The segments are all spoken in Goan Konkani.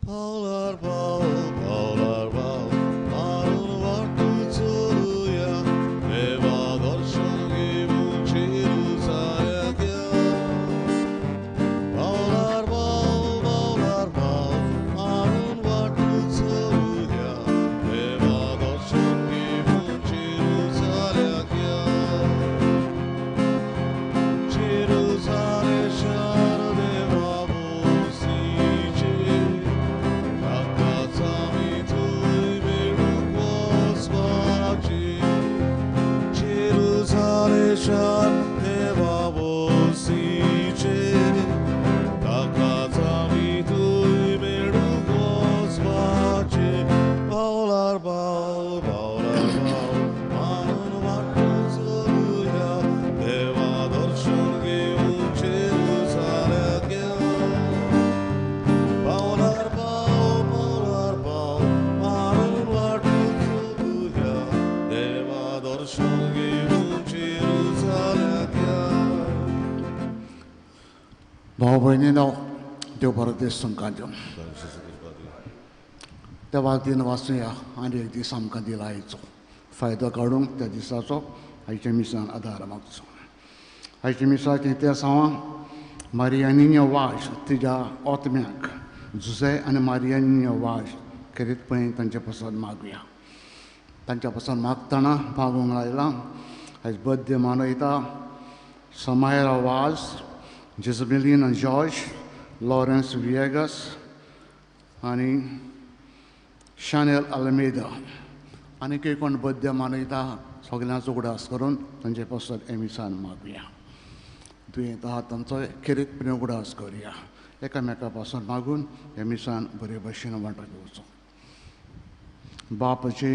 पावलार पावल पावलार पावल मारून वाटू चलुया देवा दर्शन घेवन जेरुजाल्याक या. पावलार पावल पावलार पावल मारून वाटू चलुया देवा दर्शन घेवन जेरुजाल्याक या. जेरुजालें शार देवा भोवशीचें ताकाच आमी थंय मेळूंक वचपाचें. जेरुजालें शार देवा भोवशीचें ताकाच आमी थंय मेळूंक वचपाचें. पावलार पावल पावलार पावल मारून वाटू चलुया देवा दर्शन घेवन जेरुजाल्याक या. पावलार पावल पावलार पावल मारून वाटू चलुया देवा दर्शन घेवन जेरुजाल्याक या. भाव भयणीनो, देव बरो दीस तुमकां दिवं. देवाक दिन वाचुया आनी एक दीस आमकां दिला आयचो फायदो काडूंक त्या दिसाचो आयच्या मिसान आदार मागचो. आयच्या मिसाचें इतिहास मारियानिन्यो वाज तिज्या ओतम्याक जुजे आनी मारियानिन्यो वाज खेरीतपणी तांचे पसंत मागुया. तांच्या पसंत मागतना मागूंक लायलां. आयज बर्थडे मनयता समायरा वाज, जेजबिलीन जॉर्ज, लॉरन्स विएगस आनी शानेल आलमेदा. आनीकय कोण बर्थडे मनयता सगल्यांचो उगडास करून तांचे पासत एमिसान मागुया. दुयेंत आहा तांचो खेरीतपणी उगडास करुया. एकामेका पासून मागून एमिसान बरे भशेन वांटो घेवचो. बापाचे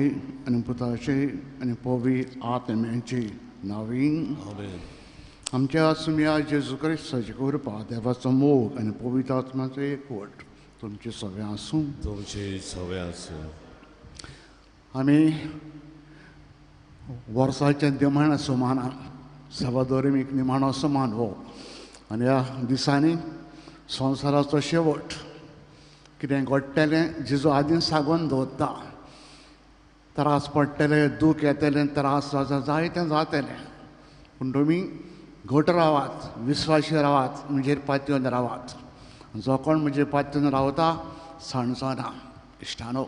आनी पुताचे आनी पवित्र आत्म्याचे नांवान आमेन. आमच्या सुम्या जेजू क्रिस्ताची कृपा, देवाचो मोग आनी पवित्र आत्म्याचो एकवट तुमचे सगळें आसूं. तुमचे सगळें आसूं. आमी वर्साचें निमाणें सुमाना सवादोरीमीक निमाणो सुमान हो आनी ह्या दिसांनी संवसाराचो शेवट कितें घडटलें जेजू आदीं सांगून दवरता. त्रास पडटले, दूख येतलें, त्रास जायतें जातलें, पूण तुमी घट रावात, विस्वाशी रावात, म्हजेर पातयेवन रावात. जो कोण म्हजेर पातयेवन रावता सांडचो ना. इश्टानो,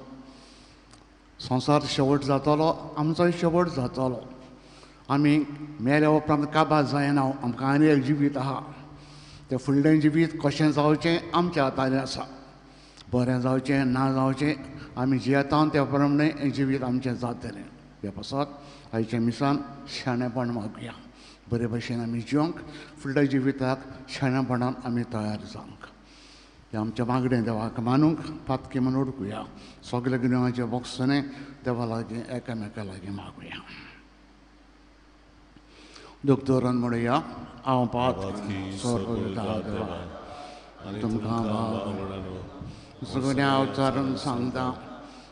संवसार शेवट जातलो, आमचोय शेवट जातलो. आमी मेल्या उपरांत काबार जायना, आमकां आनी एक जिवीत आहा. तें फुडलें जिवीत कशें जावचें आमच्या हातांनी आसा. बरें जावचें ना जावचें आमी जियेता त्या प्रमाणें हें जिवीत आमचें जातलें. ह्या पासत आयच्या मिसान शाणेपण मागुया. बरे भशेन आमी जिवंक फुडल्या जिविताक शाणेपणान आमी तयार जावंक. हें आमचें मागणें देवाक मानूंक पातकी म्हणून उडकुया. सगल्या गुन्यांवाचें बोगसणें देवा लागीं एकामेका लागीं मागुया. दोतोरान म्हणुया, हांव पातकी स्वर्गदूता देवा तुमकां सगळ्या उच्चारून सांगता,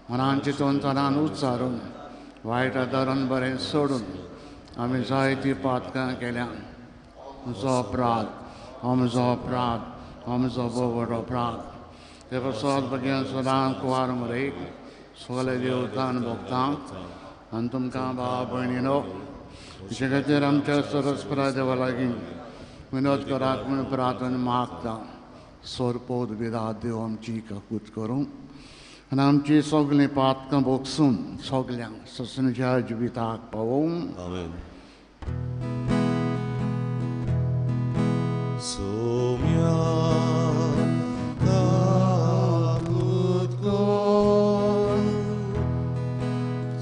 मनान चिंतून तनान उच्चारून वायट आदारान बरें सोडून आमी जायतीं पातकां केल्या. म्हजो अपराध, म्हजो अपराध, म्हजो भोव अपराध. ते पासत भगेन सदां कुवार मरे सगळे देवतान भोगता आनी तुमकां भाव भयणीनो तुजे खातीर आमच्या सरस्परा देवा लागीं विनोद करात म्हूण प्रार्थना मागता. सोरपोत विदा देव आमची काकूत करूं आनी आमची सगळीं पातकां भोगसून सगल्यांक ससनच्या जिविताक पावोवं. आमेन. सोम्या काकूत कर,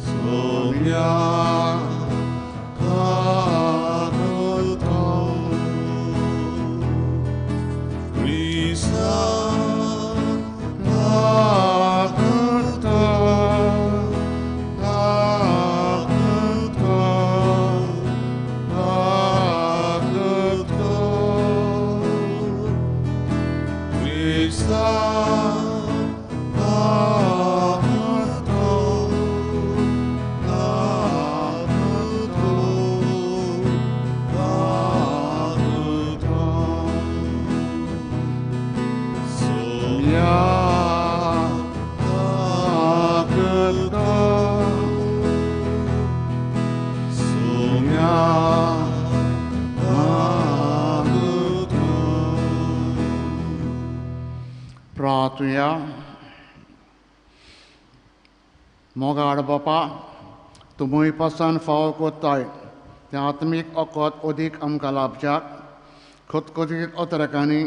सोम्या काकूत कर, क्रिस्ता काकूत कर, काकूत कर, काकूत कर, क्रिस्ता काकूत कर, काकूत कर, काकूत कर. सोम्या प्रार्थुया. मोगाड बापा, तुमय पासान फावो कोत्ताय तें आत्मीक अकत अदीक आमकां लाभच्याक खतखतीत अतरकांनी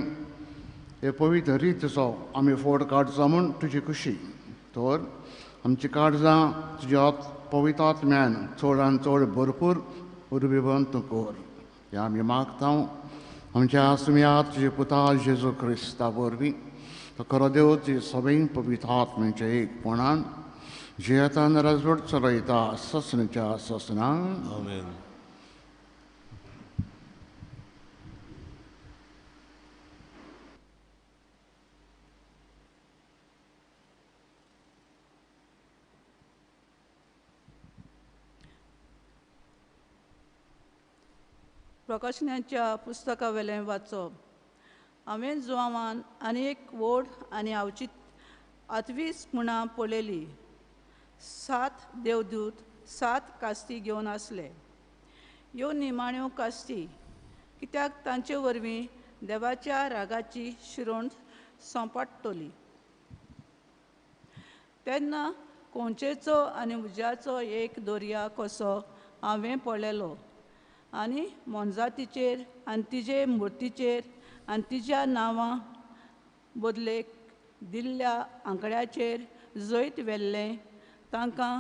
हे पवित्र रितीचो आमी फोड काडचो म्हूण तुजी खुशी. तर आमची काळजां तुज्या पवित्र आत्म्यान चडान चड भरपूर उर्बेवंत तूं कर. हें आमी मागता आमच्या आसम्या तुजे पुता जेजू क्रिस्ता वरवीं. तो खरो देव तुजे सगळीं पवित्र आत्म्याच्या एकपणान जियेतान राजवट चलयता ससनाच्या ससना. आमेन. प्रकाशनाच्या पुस्तकावेलें वाचप. हांवें जुवान आनी एक व्हड आनी आवची आठवीस खुणां पळयली. 7 देवदूत 7 कास्ती घेवन आसले. ह्यो निमाण्यो कास्ती कित्याक तांचे वरवीं देवाच्या रागाची शिरोण सोंपडटली. तेन्ना कोंचेचो आनी उज्याचो एक दर्या कसो हांवें पळयलो आनी मोनजातीचेर आनी तिजे मुर्तीचेर आनी तिज्या नांवां बदलेक दिल्ल्या आंकड्याचेर जैत व्हेल्लें तांकां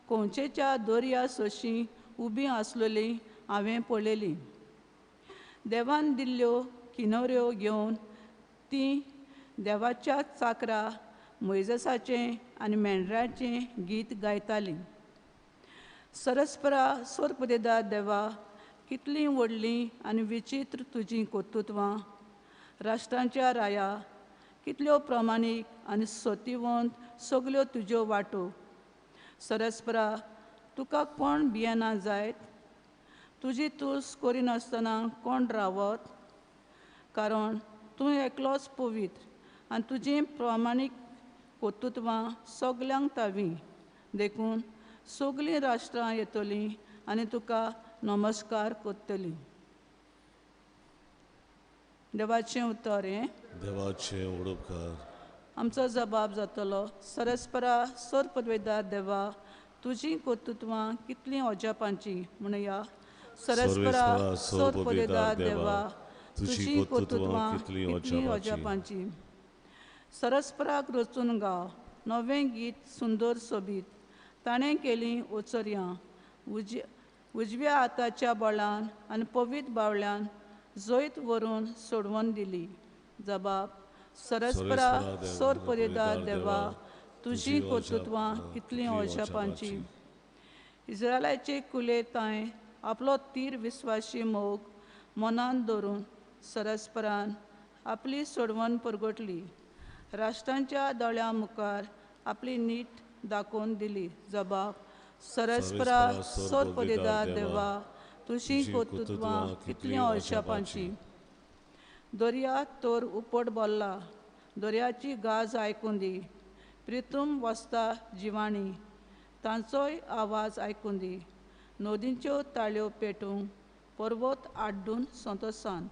कोंचेच्या दर्या सोशीं उबीं आसलेलीं हांवें पळयलीं. देवान दिल्ल्यो किनोऱ्यो घेवन तीं देवाच्या चाकरा मोयजेसाचें आनी मेंढराचें गीत गायतालीं. सरस्परा सोरपदेदा देवा, कितलीं व्हडलीं आनी विचित्र तुजीं कर्तृत्वां. राष्ट्रांच्या राया, कितल्यो प्रमाणीक आनी सतीवंत सगल्यो तुज्यो वाटो. सरस्परा, तुका कोण भियेना जायत? तुजी तुस करिनासतना कोण रावत? कारण तूं एकलोच पवित्र आनी तुजीं प्रमाणीक कर्तृत्वां सगल्यांक तावी. देखून सगलीं राष्ट्रां येतलीं आनी तुका नमस्कार करतलीं. देवाचें उतर हें. देवाचें उपकार. आमचो जबाब जातलो. सरस्परा सोरपदवेदार देवा, तुजीं कर्तृत्वां कितलीं अजापांचीं म्हणया. सरस्परा सोरपदवेदार देवा, तुजीं कर्तृत्वां कितलीं अजापांचीं. सरस्पराक रचून गाव नवें गीत सुंदर सोबीत. ताणें केलीं ओचर्यां उजव्या हाताच्या बळान आनी पवित्र बावल्यान जैत व्हरून सोडवून दिली. जबाब. सरस्परा सोरपदेदार देवा, तुजीं कर्तृत्वां कितलीं अजापांचीं. इस्रायलाचे कुले तांय आपलो तीर विस्वाशी मोग मनान धरून सरस्परान आपली सोडवण परगटली. राष्ट्रांच्या दोळ्यां मुखार आपली नीट दाखोवन दिली. जबाब. सरस्परा सोरपदेदार देवा, तुजीं कर्तृत्वां कितलीं अजापांचीं. दर्या तर उपट बोल्ला, दर्याची गाज आयकून दी. प्रितूम वसता जिवाणी, तांचोय आवाज आयकून दी. नदींच्यो ताळयो पेटूंक पर्वत आड्डून संतोसान.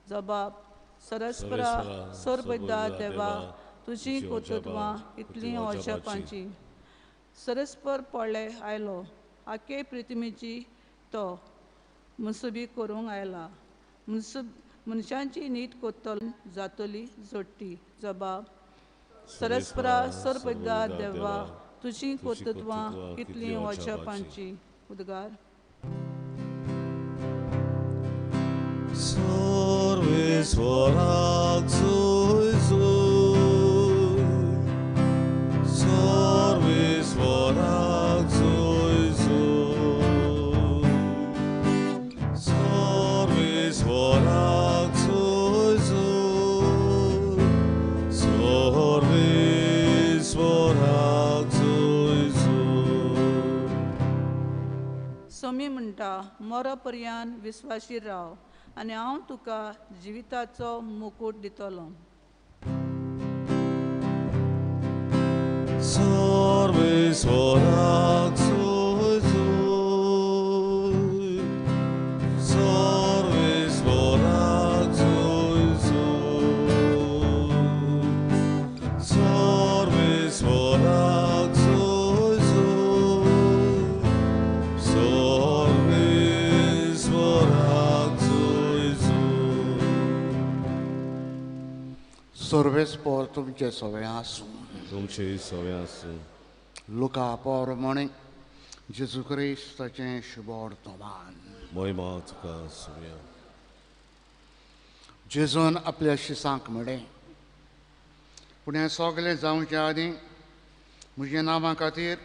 जबाब. सरस्परा सोरपदेदार देवा, तुजीं कर्तृत्वां कितलीं अजापांचीं. सरस्पर पळय आयलो, आखे पृथ्वीची तो मुसुबी करूंक आयला. मनशांची नीत कोत्तल जातली जोडटी. जबाब. सरस्परा सोरपदेदार देवा, तुजीं कर्तृत्वां कितलीं अजापांचीं. उद्गार. सर्वेस्वराक जोय जोय, सर्वेस्वराक जोय जोय, सर्वेस्वराक जोय जोय, सर्वेस्वराक जोय जोय. सोमी म्हणटा, मरो पर्यान विस्वाशी राव आनी हांव तुका जिविताचो मुकूट दितलो. सर्वेस्वराक जोय जोय, सर्वेस्वराक जोय जोय, सर्वेस्पोर तुमचे सगळें आसूं. तुमचे सगळें आसूं. लुका प्रमाणे जेजू क्रिस्ताचें शुभवर्तमान. महिमा तुका आसुया. जेजून आपल्या शिसांक म्हळें, पूण हें सगळें जावचे आदीं म्हज्या नांवा खातीर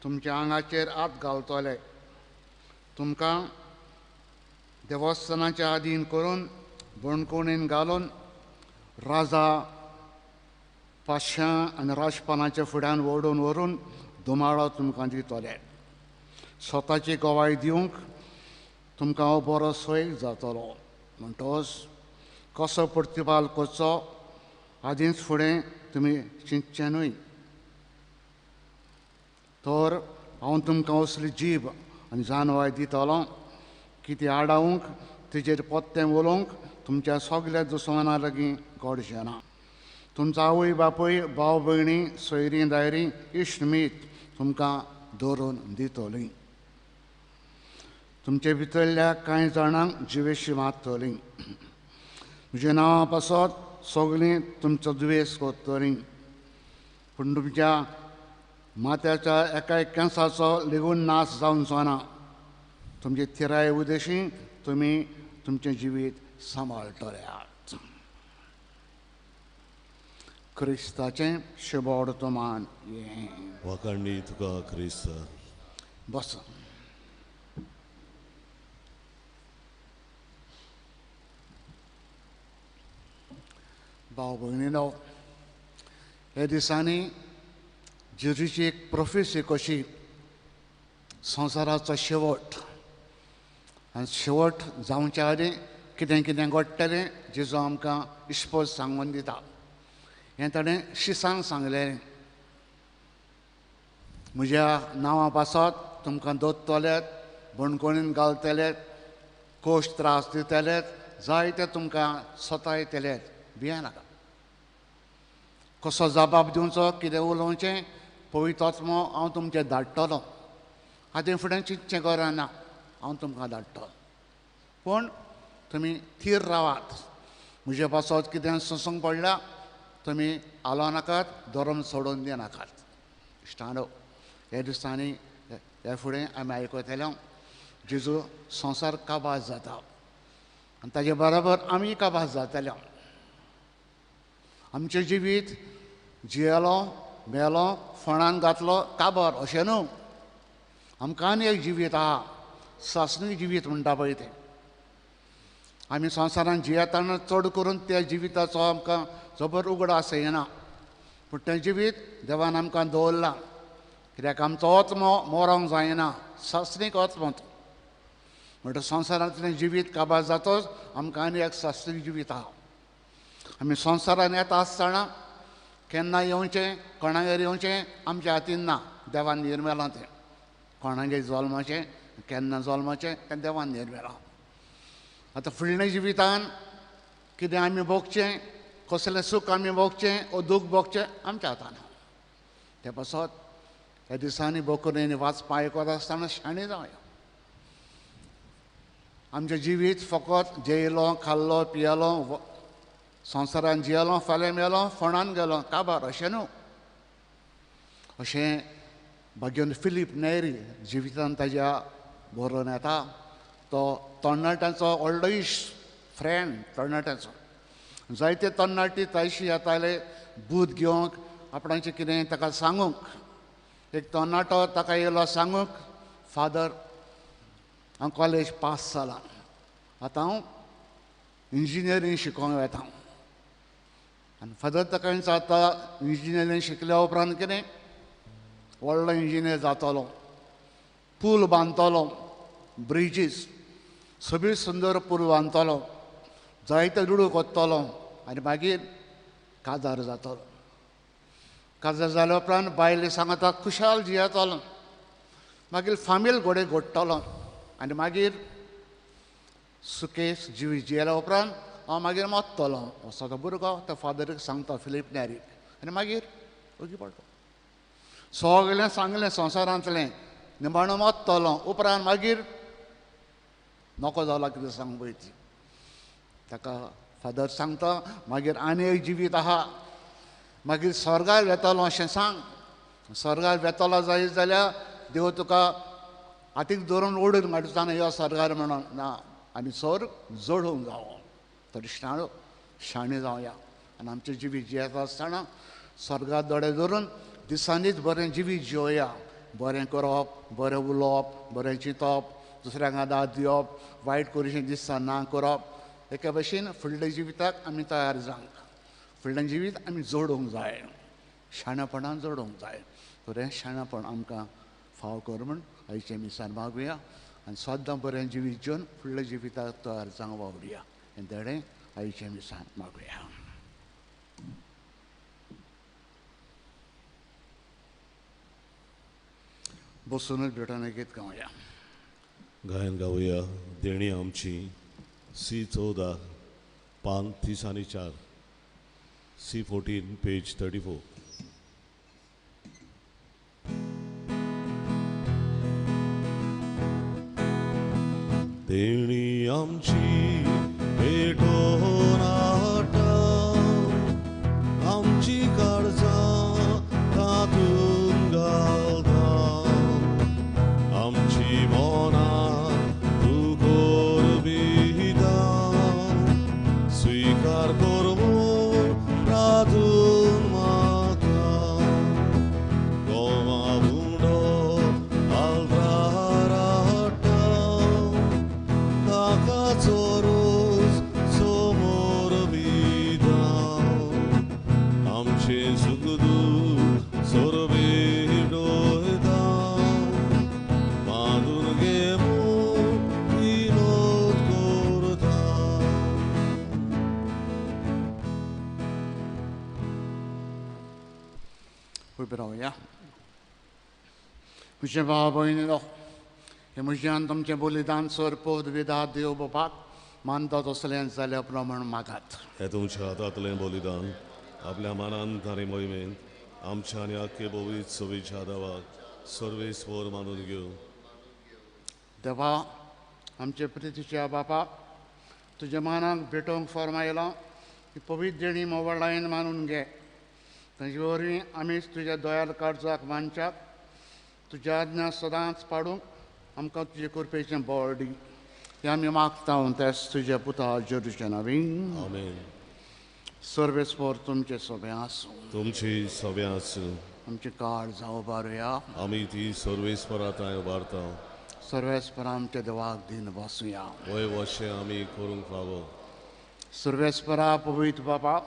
तुमच्या आंगाचेर हात घालतले, तुमकां देवस्थानाच्या आदीन करून बणकोणीन घालून राजा पाशां आनी राजपानाच्या फुड्यान ओडून व्हरून धुमाळो तुमकां दितले. स्वताची गवाय दिवंक तुमकां हो बरो सोय जातलो. म्हणटकच कसो प्रतिपाल करचो आदींच फुडें तुमी चिंतचें न्हय, तर हांव तुमकां असली जीब आनी जानवाय दितलो की ती आडावंक तिचेर पत्तें उलोवंक तुमच्या सगल्या दुस्माना लागीं गडचें ना. तुमचो आवय बापूय, भाव भयणी, सोयरीं दायरीं, इश्ट मीत तुमकां दवरून दितलीं. तुमचे भितरल्या कांय जाणांक जिवेशी मारतलीं. म्हज्या नांवा पासत सगळीं तुमचो दुयेंस करतलीं, पूण तुमच्या माथ्याच्या एकाय केंसाचो लेगून नाश जावचो ना. तुमचे थिराय उदेशी तुमी तुमचें जिवीत सांबाळटले. क्रिस्ताचें शुभवर्तमान हें. वाखाणणी तुका क्रिस्त. बस. भाव भयणीनो, ह्या दिसांनी जेजूची एक प्रोफेसी कशी संवसाराचो शेवट आनी शेवट जावच्या आदीं कितें कितें घडटलें जेजू आमकां इश्पज सांगून दिता. हें ताणें शिसांक सांगलें, म्हज्या नांवा पासत तुमकां दोत्तले, बणकोणीन घालतले, कोश त्रास दितले, जायते तुमकां सतायतले, भियेनाका. कसो जबाब दिवचो, कितें उलोवचें, पवित्र आत्मो हांव तुमचें धाडटलो. आदीं फुडें चिंतचें गरज ना, हांव तुमकां धाडटलो. पूण तुमी थीर रावात. म्हजे पासत कितें सोंसूंक पडल्या तुमी आलो नाकात, धर्म सोडून दिनाकात. इश्टानो, ह्या दिसांनी ह्या फुडें आमी आयकतले जेजू संवसार काबार जाता आनी ताजे बराबर आमी काबार जातले. आमचें जिवीत जियेलो, मेलो, फोंडान घातलो, काबार अशें न्हू. आमकां आनी एक जिवीत आहा, सासणीक जिवीत म्हणटा पळय तें. आमी संवसारान जियेतना चड करून त्या जिविताचो आमकां जबर उगडास येना, पूण तें जिवीत देवान आमकां दवरलां. कित्याक आमचो आत्मो मरोंक जायना, सासणीक आत्मो. म्हणटकच संवसारांतलें जिवीत काबार जातच आमकां आनी एक सासणीक जिवीत आहा. आमी संवसारान येता आसतना केन्ना येवचें, कोणागेर येवचें आमच्या हातीन ना, देवान निर्मेलां तें. कोणागेर जल्माचें, केन्ना जल्माचें तें देवान निर्मेलां. आतां फुडल्या जिवितान कितें आमी भोगचें, कसलें सूख आमी भोगचें ओ दूख भोगचें आमच्या हातान. ते पासत ह्या दिसांनी बोकरेनी वाचपा आयकत आसतना शाणी जावया. आमचें जिवीत फकत जेयलो, खाल्लो, पियेलो, संवसारान जियेलो, फाल्यां मेलो, फोंडान गेलो, काबार अशें न्हू. अशें भाग्यन फिलीप नेरी जिवितान ताज्या बरोवन येता. तो तरणाट्यांचो व्हडलो इश्ट, फ्रेंड तरणाट्यांचो. जायते तरणाटी तायशी येताले बूद घेवंक, आपणाचें कितें ताका सांगूंक. एक तरणाटो ताका येयलो सांगूंक, फादर हांव कॉलेज पास जालां, आतां हांव इंजिनियरींग शिकोवंक वेता. आनी फादर ताका विचारता, इंजिनियरींग शिकल्या उपरांत कितें व्हडलो इंजिनियर जातलो, पूल बांदतलो, ब्रिजीस सगळी सुंदर पूल बांदतलो, जायते दुडू कोत्तलो आनी मागीर काजार जातलो. काजार जाल्या उपरांत बायले सांगता खुशाल जियेतलो, मागीर फामील घोडे घोडटलो आनी मागीर सुकेस जिवी जियेल्या उपरांत हांव मागीर मत्तलो. असो तो भुरगो त्या फादरीक सांगता, फिलीप नेरीक, आनी मागीर ओगी पडलो. सगळें सांगलें संवसारांतलें, निमाणो मत्तलो उपरांत मागीर नको जाला कितें सांग पळय ती. ताका फादर सांगता मागीर आनी एक जिवीत आहा, मागीर स्वर्गार वेतलो अशें सांग. स्वर्गार वेतलो जायत जाल्यार देव तुका हातीक धरून ओडून काडटा ना यो स्वर्गार म्हणून ना. आमी स्वर्ग जोडूंक जावो तर शाणो शाणे जावया आनी आमचें जिवीत जियेता आसतना स्वर्गार दोळे धरून दिसांनीच बरें जिवीत जियोया. बरें करप, बरें उलोवप, बरें चिंतप, दुसऱ्यांक आदार दिवप, वायट करूंशें दिसता ना करप. एके भशेन फुडल्या जिविताक आमी तयार जावंक, फुडलें जिवीत आमी जोडूंक जाय, शाणेपणान जोडूंक जाय. तर हें शाणेपण आमकां फाव कर म्हूण आयचें मिसान मागुया आनी सद्दां बरें जिवीत जिवन फुडल्या जिविताक तयार जावंक वावरुया. हें धडें आयचें मिसान मागुया. बसूनच भेटून गीत गावया. गायन गावया देणी आमची सी 14 पान 30 आनी 4, सी 14 पेज 34. देणी आमची पेटोवन हाडटा, आमची काळजां तातूंत घालता, आमची मनां तूं करबिता, स्विकार कर म्हूण प्रार्थून म्हाका. गोवा उंडो आल्तार हाडटा, ताका चोरोस समोर बिता, आमचें सुख दूख सोरबेडोयता, बांदून घे म्हूण विनोद करता. उबे रावया. म्हजे भाव भयणीनो, हें म्हज्यान तुमचें बलिदान सर पदविदा देव बापाक मानता तसलें जाल्या प्रमाण मागात. हें तुमच्या हातांतलें बलिदान आपल्या मनांत आनी मोहिमेंत आमच्या आनी आख्खे भोवीत सोबीच्या देवाक सर्वेस्वर मानून घेवं. देवा आमचे प्रितीच्या बापा, तुज्या मानाक भेटोवंक फर्मायलां ही पवित्र देणी मोवळायेन मानून घे. ताजे वरवीं आमीच तुज्या दयाल काळजाक मानच्याक तुज्या आज्ञा सदांच पाडूंक आमकां तुजे कृपेचें बळ दी. हें आमी मागता तेच तुज्या पुता जेजूच्या नांवान. आमेन. सर्वेस्पर तुमचें सगळें आसूं. तुमची सगळें आसूं. आमचें काळजां उबारुया. आमी ती सर्वेस्परा थंय उबारता. सर्वेस्पर आमच्या देवाक दीन बसुया. वय वशें आमी करूंक फावो. सर्वेस्परा पवित्र बापा,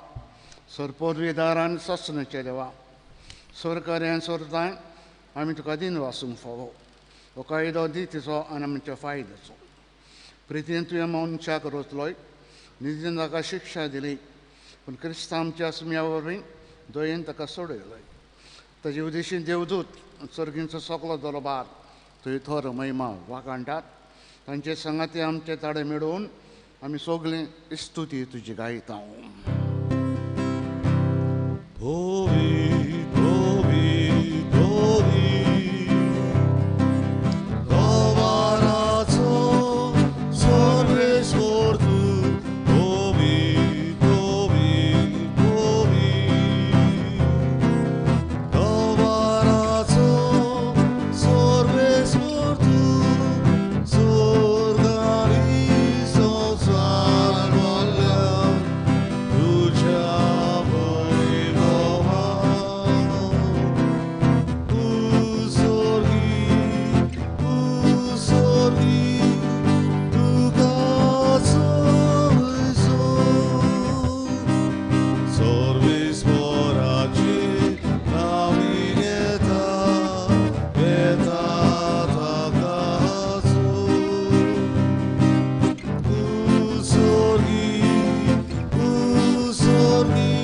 सरपोदवीदारान ससनाचे देवा, सरकार्यान सोरताय आमी तुका दीन वासूंक फावो. हो कायदो दी तिचो आनी आमच्या फायद्याचो. प्रितीन तुवें मनशाक रचलोय, निधीन ताका शिक्षा दिली, पूण क्रिस्तांव आमच्या सुम्या वरवीं दयेन ताका सोडयलोय. ताजे उदेशीं देवदूत सर्गींचो सगलो दरबार थंय थर महिमा वाखाणटात. तांचे संगाती आमचे ताडे मेळोवन आमी सगळीं स्तुती तुजी गायता. पवित्र पवित्र पवित्र दवाराचो सर्वेस्पर तूं, पवित्र पवित्र पवित्र दवाराचो सर्वेस्पर तूं, स्वर्गानी संवसार भरल्या तुज्या वैभवान. तूं स्वर्गी, तूं स्वर्गी, तुका सोयसो. सर्वेस्पराची नांवी घेता, घेता ताका तूं स्वर्गी, तूं स्वर्गी,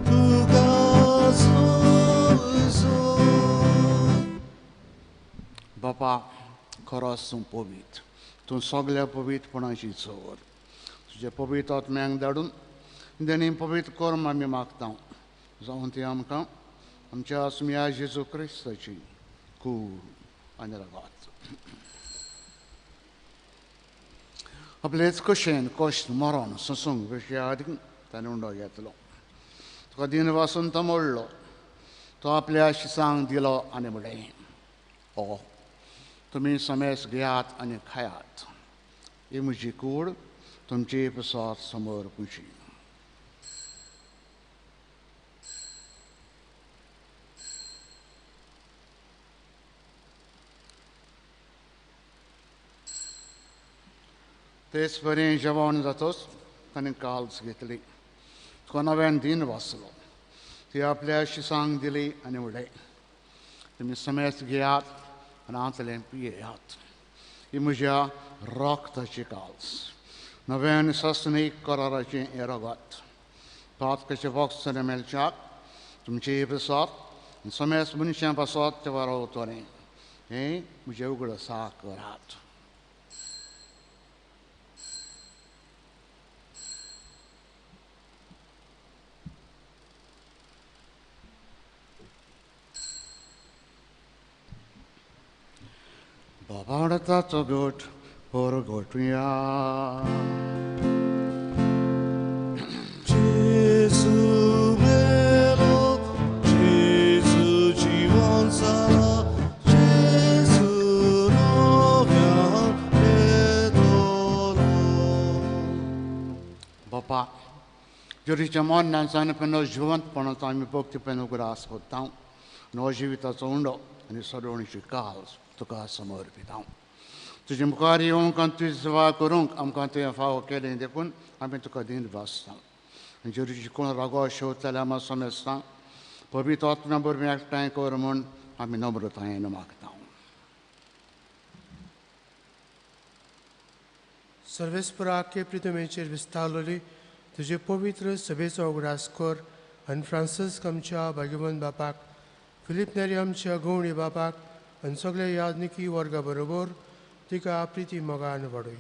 तुका सोयसो. बापा, खरोच तूं पवित्र, तूं सगल्या पवित्रपणाची चवर. तुज्या पवित्र आत्म्यांक धाडून देणी पवित्र कर्म आमी मागता, जावन ती आमकां आमच्या आसम्या जेजू क्रिस्ताची कूड आनी रगत. आपलेच कशेन कश्ट मरण सोसूंक विशया आदी ताणें उंडो घेतलो. तुका दिन वासून तो मोडलो, तो आपल्या शिसांक दिलो आनी म्हणलें, ओ तुमी समेस घेयात आनी खायात, ही म्हजी कूड तुमची प्रसाद समोर पुजी. तेच बरें जेवण जातच ताणें काल्स घेतली, तुका नव्यान दिन वाचलो, ती आपल्या शिसांक दिली आनी म्हणलें, तुमी समेस घेयात आनी हांतलें पियेयात, ही म्हज्या रक्ताची काल्स, नव्यान सासणीक कराराचें हें रगत, पातकाचें वखद मेळच्याक तुमचे प्रसाद आनी समेस मनशां पासत ते वारोवतलें, हें म्हजें उगडासा करात. बाबाडताचो गोठ परगटुया. जेजू मेलो, जेजू जिवन जाला, जेजू नव्यान येतलो. बापा, जेजूच्या मरणाचो आनी पेनो जिवंतपणाचो आमी भक्तीपण उगडास करता, नवो जिविताचो उंडो आनी सोडवणीची काल तुका समर्पिता. तुजे मुखार येवंक आनी तुजी सेवा करूंक आमकां तुवें फावो केलें देखून आमी तुका दिन वाचता. आनी जेजूची कोण रागो शेवतल्या आमी समजता, पवित्र आत्म्या वरवीं एकठांय कर म्हूण आमी नम्रतायेन मागता. सर्वेस्पराके प्रितमेचेर विस्तारलोली तुजे पवित्र सभेचो उगडास कर आनी फ्रांसिस्क आमच्या भाग्यवंत बापाक, फिलीप नेरी आमच्या गवणी बापाक आनी सगल्या याज्ञिकी वर्गा बरोबर तिका प्रिती मोगान वाडय.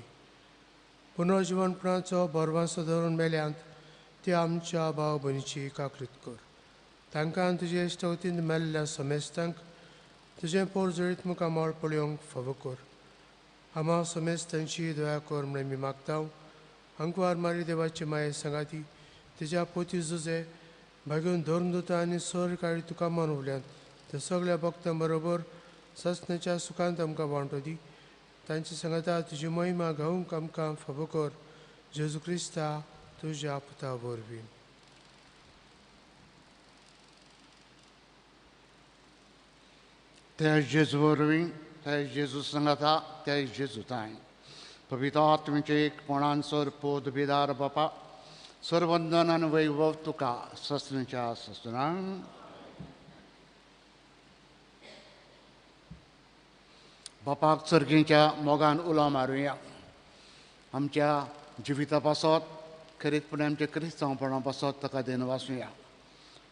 पुनर्जिवनपणाचो भरवांसो धरून मेल्यांत ते आमच्या भाव भयणीची काकृत कर. तांकां तुजे इश्टवतीन मेल्ल्या समेस्तांक तुजें पोरजळीत मुखामळ पळोवंक फावो कर. आमा समेस्तांची दया कर म्हण आमी मागता. अंकवार मारी देवाची माये सांगाती तिज्या पोती जुजे भागून धर्मदूता आनी सरकारी तुका मनवल्यांत ते सगळ्या भक्तां बरोबर ससनेच्या सुखांत आमकां वांटो दी. तांची सांगाता तुजी महिमा गावंक आमकां फावो कर. जेजू क्रिस्ता तुज्या पुता वरवीं. त्या जेजू वरवीं, त्या जेजू सांगाता, त्या जेजू ताय पवित्र आत्म्याचे एकपणान सर पोद बिदार बापा सर्वंदन आनी वैभव तुका ससनेच्या ससनांक. बापाक चरगेच्या मोगान उलो मारुया. आमच्या जिविता पासत खेरीतपणे आमच्या क्रिस्तांवपणा पासत ताका देन वाचुया.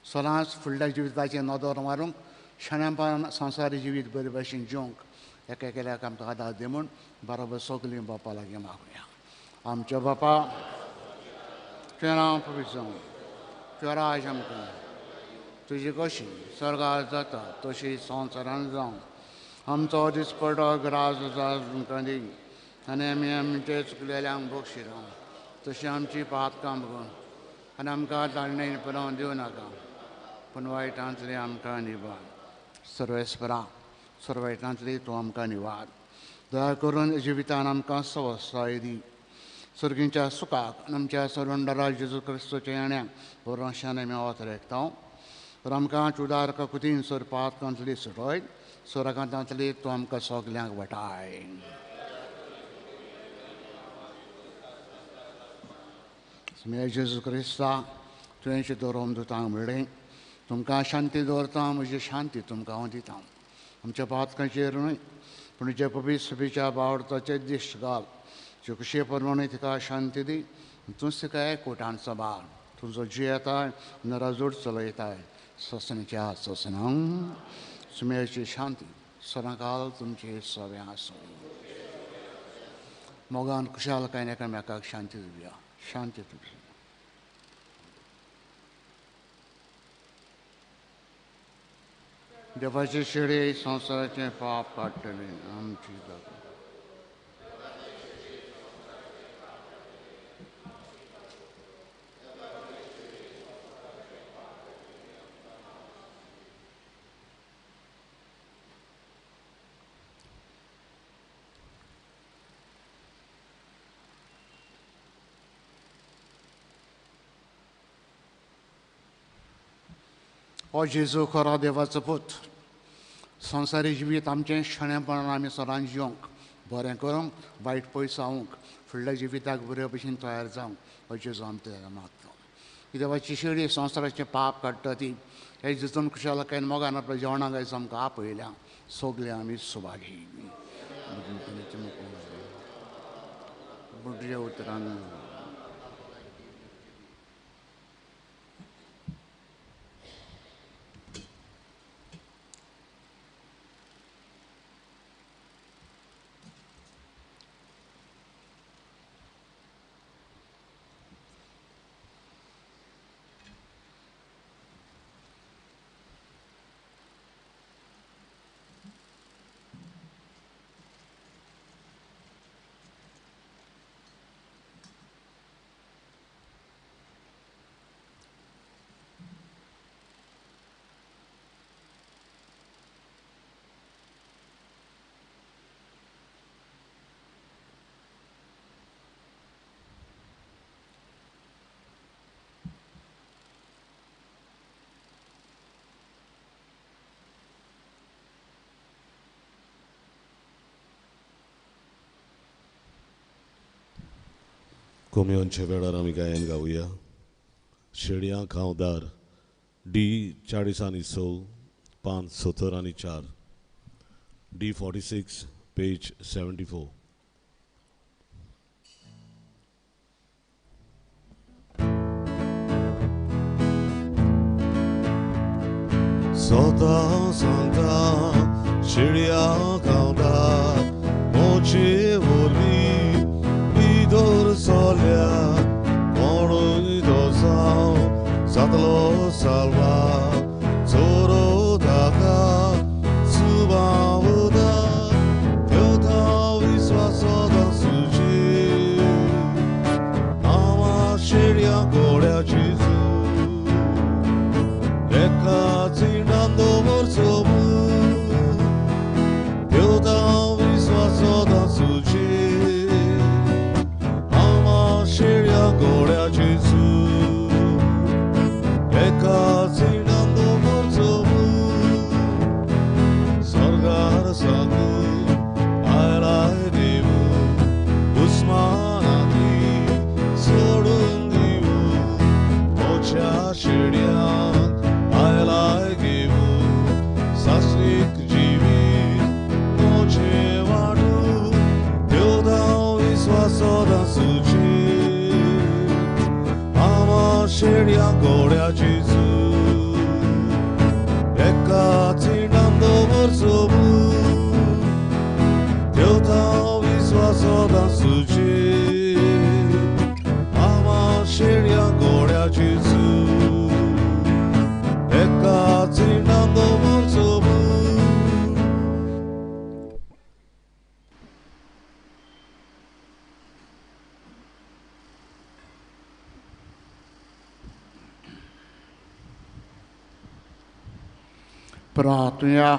सदांच फुडल्या जिविताचें नदर मारूंक शाण्यापणान संवसारी जिवीत बरे भशेन जिवंक एका एकल्याक आमकां आदार दी म्हूण बरोबर सगलीं बापा लागीं मागुया. आमच्या बापा, तुजें नांव पवित्र जावं, तुजें राज आमकां, तुजी कशी स्वर्गार जाता तशी संवसारान जावं. आमचो दिसपटो ग्रास आमकां दी आनी आमी आमचे चुकलेल्यांक बक्षिता तशी आमची पातकां बघून आनी आमकां ताळणे पुरोवन दिवं नाका, पूण वायटांतली आमकां निवार. सर्वेस्परा, सर्व वायटांतली तूं आमकां निवार. दया करून जिवितान आमकां सवसाय दी. सर्गींच्या सुखाक आनी आमच्या सर्वंडरा जेजू क्रिस्तूच्या येण्याक बरोशान आमी वातरेकता. तर आमकां चुदार कुतीन सर पातकांतली सुटय, सोराकांतांतली तूं आमकां सगल्यांक वाटाय. जेजू क्रिस्ता, तुवें दवरून दुतांक म्हणलें, तुमकां शांती दवरता, म्हजी शांती तुमकां हांव दिता. आमच्या पातकांचेर न्हय पूण जे पवित्र सभेच्या बावडताचे दिश्ट घाल, जे कशे प्रमाणे तिका शांती दी. तूंच तिका एकवटान सभाळ, तुजो जियेताय नराजोड चलयताय ससनाच्या ससनांक. सुमेची शांती सदांकाल तुमचे सगळें आसूं. मोगान खुशालकायेन एकामेकाक शांती दिवया. शांती तुमची. देवाचे शेडे संवसाराचें पाप काडटलें आमची जाता. हो जेजू खरो देवाचो पूत. संवसारी जिवीत आमचें शणेपणान आमी सदांच जिवंक, बरें करूंक, वायट पयस जावंक, फुडल्या जिविताक बरे भशेन तयार जावंक हो जेजू आमच्या मागता. ही देवाची शेळी संवसाराचें पाप काडटा ती हे जेजून खुशालकायन मोगान आपल्या जेवणाक आयज आमकां आपयल्या. सगळे आमी सुभागी बुडच्या उतरान. कोमयोनच्या वेळार आमी गायन गावया. शेडयां खांवदार डी 40 आनी 6 5 70 आनी 4 डी 46 पेज 74. स्वता सांगता शेडयां खांवदार मोचे वरवीं भितर सोल्या कोणूय दोसांव जातलो साल्वा चोरो ताका सुबावता देवता विस्वास सुची आमा शेडयां गोड्याची एका चिणान दवरचो देवता विस्वास सुची शेडयां गोड्याची एका चिणान दवरचो स्वर्गार साकून आयलाय देव दुस्मानांतली सोडून दिवू मोच्या शेडयांक आयलाय घेवू सासरीक जिवीत मोचे वाडू देवता विस्वास सुची शेडयां गोड्याची एका चिणान दवरचो देवता विस्वास सुची आमा शेडयां गोड्याची एका चिणान दवरचो. प्रार्थुया.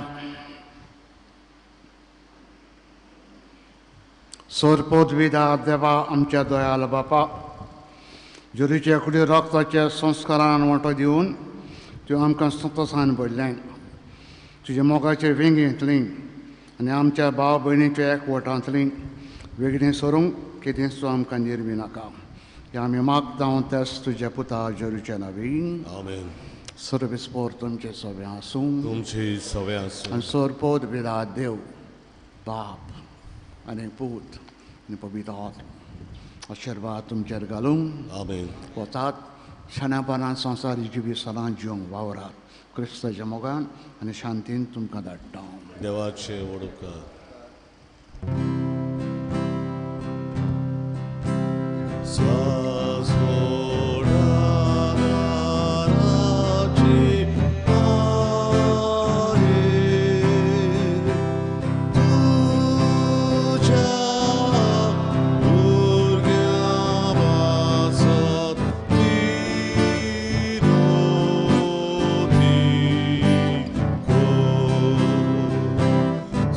सोरपोदविदा देवा आमच्या दयाल बापा, जुरीच्या कुडी रक्ताच्या संस्कारान वांटो दिवन त्यो आमकां संतोसान भरलें. तुज्या मोगाचे वेंगेंतली आनी आमच्या भाव भयणीच्या एकवटांतली वेगळीं सरूंक कितेंच तूं आमकां निर्मी नाका. हें आमी मागता तेच तुज्या पुता जेरूच्या नवीन. आमेन. सर्वेस्पोर तुमचे सवे आसूं, तुमचे सवे आसूं. आनी सोरपोद विदा देव बाप आनी पूत आनी पवित्र आत्मा आशिर्वाद तुमचेर घालूं. आमेन. वतात शाण्यापणान संवसारी जिवीत सदां जिवंक वावरात. क्रिस्ताच्या मोगान आनी शांतीन तुमकां धाडटा. देवाचे वडुकार.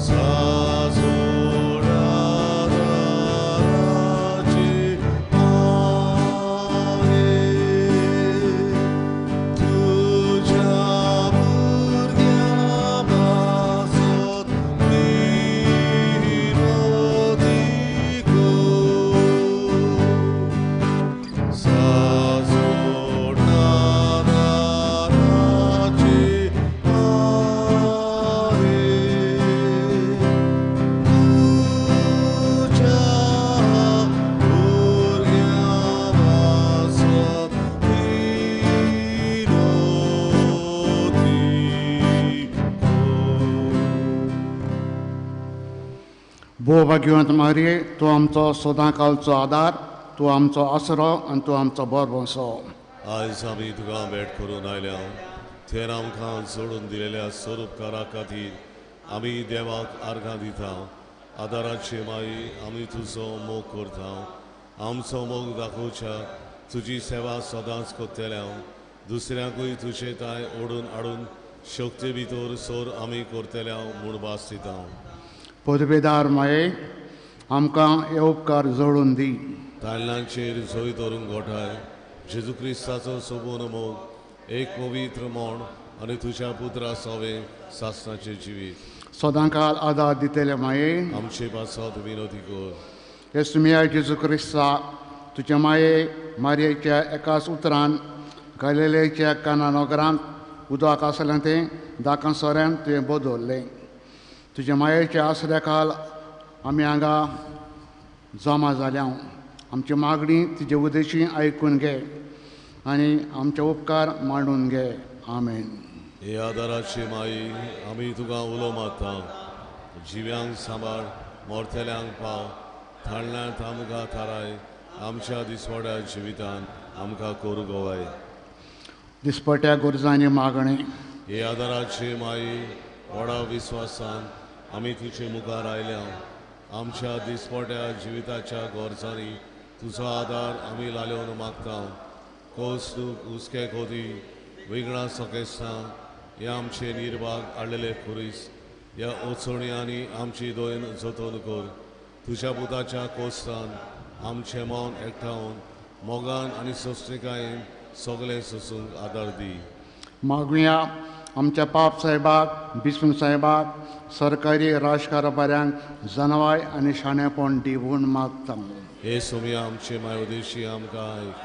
Sa भोवभाग्यवंत मारये, तूं आमचो सदां कालचो आदार, तूं आमचो आसरो आनी तूं आमचो भरवंसो। आयज आमी तुका भेट करून आयल्या थेर आमकां जोडून दिलेल्या स्वरूपकारा खातीर आमी देवाक आर्गां दिता। आदाराचे माई, आमी तुजो मोग करता, आमचो मोग दाखोवच्या तुजी सेवा सदांच करतले। दुसऱ्यांकूय तुजे ताय ओडून हाडून शक्ती भितर सोर आमी करतले म्हूण भास दिता। पदवेदार माये, आमकां हे उपकार जोडून दी। तांदळांचेर जोय धरूंक गोठाय जेजू क्रिस्ताचो सोबून मोग, एक पवित्र मोण आनी तुज्या पुत्रा सोवे सासणाचें जिवीत सदांकाल आदार दितले माये, आमचे पासत विनोती कर। हे सुमिया जेजू क्रिस्ता, तुज्या माये मारयेच्या एकाच उतरान गालिलेच्या काना नगरांत उदक आसलें तें दाकां सोऱ्यान तुवें बदललें। तुज्या मायेच्या आसऱ्या खाल आमी हांगा जमा जाल्या। आमची मागणी तुजे उदेशी आयकून घे आनी आमचे उपकार मांडून घे। आमेन। हे आदाराची माई, आमी तुका उलो मारता, जिव्यांक सांबाळ, मोरतल्यांक पाव, थाळ्यांत आमकां थाराय, आमच्या दिसवाड्या जिवितान आमकां करूं गोवाय। दिसपट्या गरजांनी मागणें। हे आदाराची माई, व्हडा विस्वासान आमी तुजे मुखार आयल्या। आमच्या दिसपट्या जिविताच्या गरजांनी तुजो आदार आमी लालोवन मागता। कोस हुस्के खोदी विगणां सकेस्तां ह्या आमचे निर्भाग हाडलेले खुरीस ह्या ओचोण्यांनी आमची दोन जतन कर। तुज्या पुताच्या कोस्तान आमचें मन एकठावन मोगान आनी सोंसणिकायेन सगळें सोसूंक आदार दी। मागुया आमच्या पाप साहेबाक, बिस्म साहेबाक, सरकारी राजकारभाऱ्यांक जनवाय आनी शाणेपण दी म्हूण मागता। हे सोमया आमचे मायोदेशी आमकां आयक।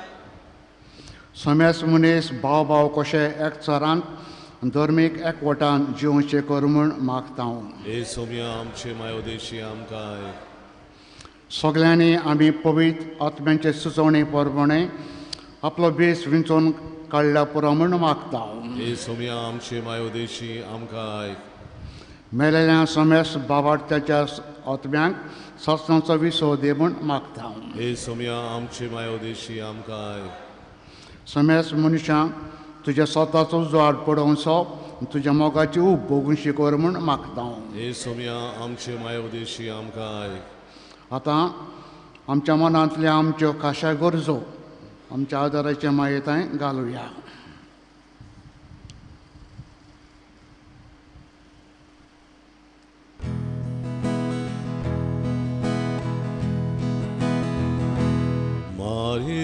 समेस मनीस भाव भाव कशे एकचारान धर्मीक एकवटान जिवचे कर म्हूण मागता। हे सोमया आमचे मायोदेशी आमकां आयक। सगळ्यांनी आमी पवित्र आत्म्यांचे सुचोवणे प्रमाणे आपलो बेस विंचोवन काडल्या पुरो म्हूण मागता। हे सोमया आमचे मायोदेशी आमकां आयक। मेलेल्या समेस बाबाट्याच्या आत्म्यांक सासणाचो विसव दी म्हूण मागता। हे सोमया आमचे मायोदेशी आमकां आयक। समेस मनशांक तुज्या स्वताचो उजवाड पडोवचो, तुज्या मोगाची ऊब भोगून कर म्हूण मागता। हे सोमया आमचे मायोदेशी आमकां आयक। आतां आमच्या मनांतल्या आमच्यो खाशा गरजो आमच्या आदाराच्या मायेताय घालुया। मारी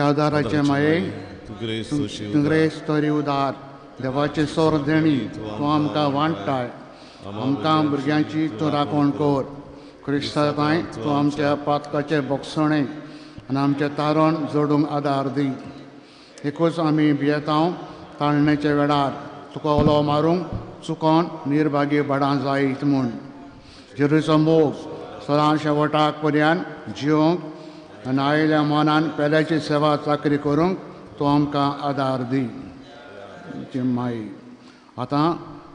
आदाराचे माये, तुंग्रेस तरी उदार देवाचे सोर देणी तूं आमकां वांट्टाय। आमकां भुरग्यांची तूं राखण कर। क्रिस्तांय तूं आमच्या पातकाचे बोगसणे आनी आमचें तारण जोडूंक आदार दी। एकूच आमी भियेतांव ताळण्याच्या वेळार तुका उलो मारूंक चुकोन निर्भागी बडां जायत म्हूण। जेरूचो मोग सदां शेवटाक पर्यंत जिवंक आनी आयिल्ल्या मनान पेल्याची सेवा चाकरी करूंक तूं आमकां आदार दी। माई आतां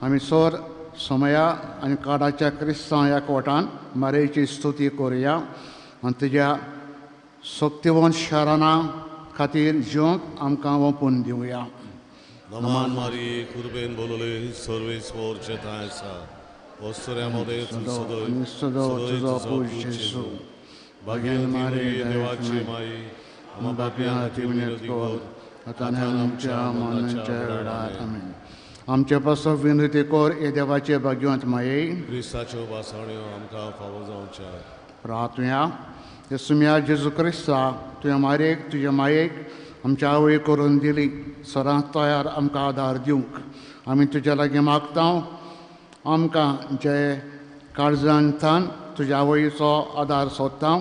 आमी सोर समया आनी काळाच्या क्रिस्तांव ह्या कोटान मारयेची स्तुती करुया आनी तुज्या शक्तिवंत शरणा खातीर जिवंक आमकां ओंपून दिवया. नमान मारिये कुर्बेन बोलले सर्वेस्पोरचे थांय आसा वस्तुऱ्या मदें तूं सदो तुजो पूज जेजू. भाग्यवती मरिये देवाची माई आम्हा पापयां खातीर विनंती कर आतां आमच्या मरणाच्या वेळार. आमेन. आमचे पासत विनंती कर हे देवाचे भाग्यवंत माये. क्रिस्ताच्यो भासाण्यो आमकां फावो जावच्या. प्रार्थुया. येसुम्या जेजू क्रिस्ता तुवें मारयेक तुजे मायेक आमच्या आवय करून दिली सदांच तयार आमकां आदार दिवंक आमी तुज्या लागीं मागता. आमकां जे काळजांतल्यान तुज्या आवयचो आदार सोदता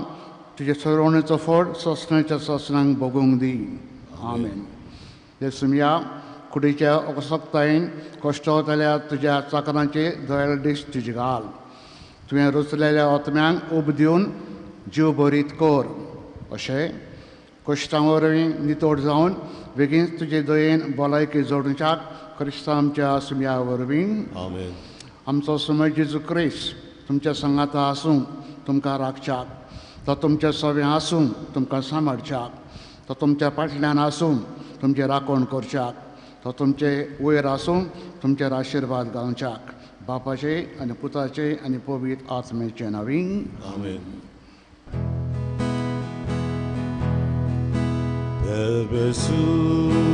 तुजे सरवणेचो फळ सोंसण्याच्या सोंसणांक भोगूंक दी. आमेन. येसुम्या कुडीच्या अकसक्तायेन कश्टवतल्या तुज्या चाकरांचे दयाळ दीस तुजी घाल. तुवें रचलेल्या आत्म्यांक उब दिवन जीव भरीत कर अशें कश्टां वरवीं नितोड जावन बेगीनच तुजे दयेन भलायकी जोडूंच्याक क्रिस्तांव आमच्या सुम्या वरवीं. आमेन. आमचो सुमय जेजू क्रिस्त तुमच्या सांगाता आसूं तुमकां राखच्याक, तो तुमच्या सवें आसूं तुमकां सांबाळच्याक, तो तुमच्या फाटल्यान आसूं तुमचें राखण करच्याक, तो तुमचे वयर आसूं तुमचेर आशिर्वाद घालच्याक. बापाचे आनी पुताचे आनी पवित्र आत्म्याचे नांवी. आमेन. Per Gesù